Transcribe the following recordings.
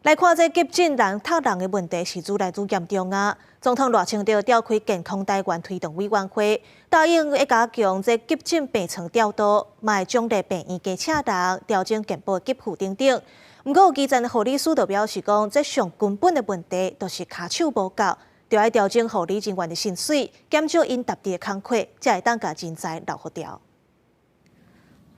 來看這急診人塞人的問題是愈來愈嚴重啊！總統賴清德召開健康台灣推動委員會，答應會加強這急診病床調度，嘛會獎勵病院加請人，調整健保給付等等。毋過有基層護理師就表示講，這上根本的問題就是跤手無夠，著愛調整護理人員的薪水，減少𪜶沓佇的工課，才會當共人才留予牢。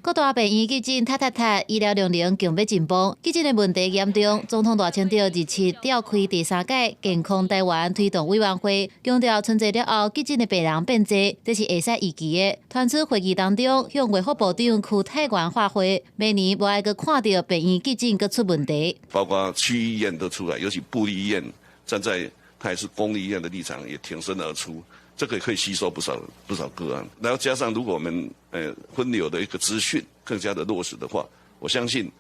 各大病院急診塞塞塞，醫療量能更欲緊繃，急診的問題嚴重。總統賴清德日前召開第三屆健康台灣推動委員會，強調春節了後急診的病人變濟，這是會使預期的。傳出會議當中，向衛福部長邱泰源發話，明年無愛閣看著病院急診閣出問題。包括區醫院都出來，尤其部立醫院站在他也是公立醫院的立場，也挺身而出。這個可以吸收不少不少個案，然後加上如果我們分流的一個資訊更加的落實的話，我相信，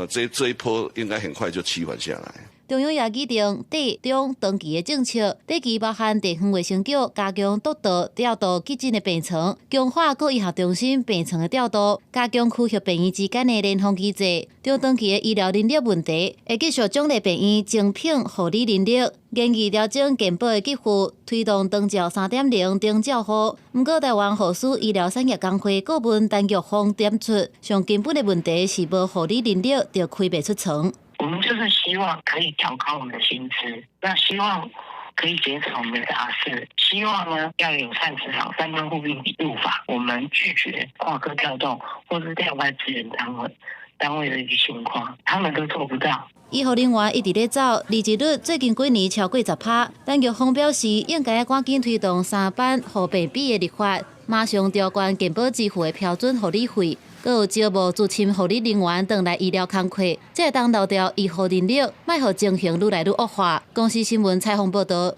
這一波應該很快就趨緩下來。中央也擬定短、中、長期的政策，短期包含地方衛生局加強督導調度急診的病床，強化各醫學中心病床的調度，加強區域病院之間的聯防機制。中長期的醫療人力問題，會繼續獎勵病院增聘護理人力，研議調整健保的給付，推動長照3.0長照護。毋過，台灣護士醫療產業工會顧問陳玉鳳點出，上根本的問題是無護理人力，就開袂出床。我們就是希望可以調高我們的薪資，那希望可以減少我們的雜事，希望呢要友善職場三班護病比入法，我們拒絕跨科調動或是調外支援單位的一個情況，他們都做不到。醫護人員一直咧走，離職率最近幾年超過10%。陳玉鳳表示，應該趕緊推動三班護病比的立法，馬上調懸健保支付的標準護理費，閣有招募資深護理人員轉來醫療工課，才會當留牢醫護人力，莫予情形愈來愈惡化。公視新聞採訪報導。